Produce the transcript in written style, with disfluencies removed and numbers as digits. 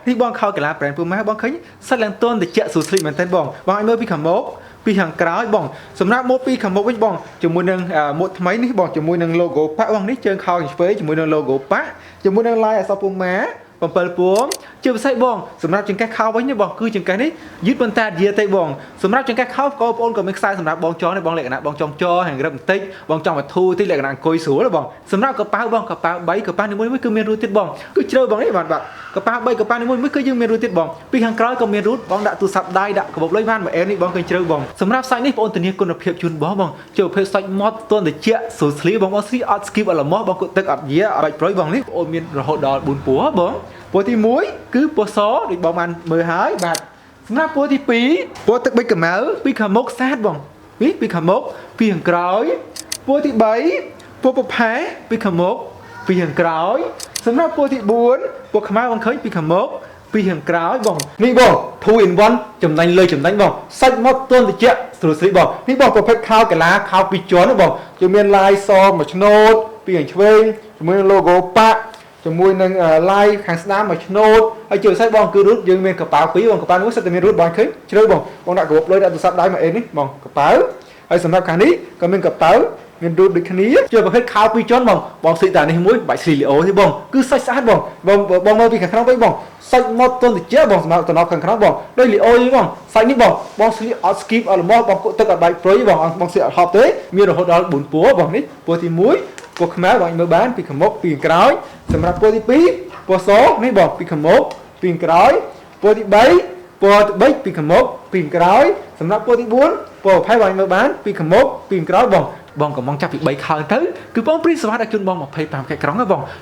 នេះបងខោកីឡា brand Puma បងឃើញសិតឡើងទន់តិចស្រួលស្លៀកមែនទែនបងបងឲ្យមើលពីខាងមុខពីខាងក្រោយបងសម្រាប់ម៉ូតពីខាងមុខវិញបងជាមួយនឹងម៉ូតថ្មីនេះបងជាមួយនឹង logo ប៉ាក់បងនេះជើងខោឆ្វេងជាមួយនឹង logo ប៉ាក់ជាមួយនឹង line អក្សរ Puma 7ពួងជាពិសេសបងសម្រាប់ចង្កេះខោវិញបងគឺចង្កេះនេះយឺតប៉ុន្តែយាទេបងសម្រាប់ចង្កេះខោបងប្អូនក៏មានខ្សែសម្រាប់បងចងនេះបងលក្ខណៈបងចង់ចហាងរឹបបន្តិចបងចង់បធូរតិចលក្ខណៈអង្គុយស្រួលបងសម្រាប់កប៉ៅបងកប៉ៅ3កប៉ៅនីមួយៗគឺមានរូតទៀតបងគឺជ្រៅបងនេះបាទបាទកប៉ៅ3កប៉ៅនីមួយៗគឺយើងមានរូតទៀតបងពីខាងក្រោយក៏មានរូតបងដាក់ទូរស័ព្ទដៃដាក់កាបូបលុយបានមួយអែននេះបងឃើញជ្រៅបងសម្រាប់សាច់នេះបងធានាគុណភាពជូនបងបងជាប្រភេទសាច់ម៉ត់ទន់តិចស្រួលស្លៀកបងបងស្លៀកអត់ស្គីបអត់ល្មោះបងគក់ទឹកអត់យាអត់បាច់ប្រុយបងនេះបងមានរហូតដល់4ពណ៌បងពណ៌ទី1គឺពណ៌សដូចបងបានមើលហើយបាទសម្រាប់ពណ៌ទី2ពណ៌ទឹកប៊ិចកម្ៅពីខាងមុខស្អាតបងនេះពីខាងមុខពីខាងក្រោយពណ៌ទី3ពណ៌ប្រផេះពីខាងមុខពីខាងក្រោយសម្រាប់ពណ៌ទី4ពណ៌ខ្មៅបងឃើញពីខាងមុខពីខាងក្រោយបងនេះបង2 in 1ចំណេញលើចំណេញបងសាច់មកទន់តិចស្រួលស្រីបងនេះបងប្រភេទខោកីឡាខោពីរជាន់បងជាមានឡាយសមួយឆ្នោតពីខាងឆ្វេងជាមួយនឹង logo ប៉ាក់ជាមួយនឹង line ខាងស្ដាំមួយឆ្នោតហើយជាពិសេសបងគឺរូតយើងមានកប៉ៅពីរបងកប៉ៅមួយសិតតែមានរូតបងឃើញជ្រៅបងបងដាក់កាបូបលុយដាក់ទូរស័ព្ទដៃមកអេនេះបងកប៉ៅហើយសម្រាប់ខាងនេះក៏មានកប៉ៅមានរូតដូចគ្នាជាប្រភេទខោពីរជាន់បងបងស្លៀកតានេះមួយបាច់ស្លៀកលីអូទេបងគឺសាច់ស្អាតបងបងបងមើលពីខាងក្នុងវិញបងសាច់មកទន់តិចបងសម្រាប់តំណប់ខាងក្នុងបងដូចលីអូនេះបងសាច់នេះបងបងស្លៀកអត់ស្គីបអត់ល្មមបងគក់ទឹកអត់បែកព្រុយបងបងស្លៀកអត់ហប់ទេមានរហូតដល់4ពណ៌បងនេះពណ៌ទី1ពណ៌ខ្មៅបងមើលបានពីខាងមុខពីខាងក្រោយសម្រាប់ពណ៌ទី2ពណ៌សនេះបងពីខាងមុខពីខាងក្រោយពណ៌ទី3ពណ៌ត្បិចពីខាងមុខពីខាងក្រោយសម្រាប់ពណ៌ទី4ពណ៌ប្រផេះបងមើលបានពីខាងមុខពីខាងក្រោយបងបងកំងចាប់ពី3ខោទៅគឺបងព្រីសវ៉ាដល់ជូនបង25ខែក្រុងហ៎បង។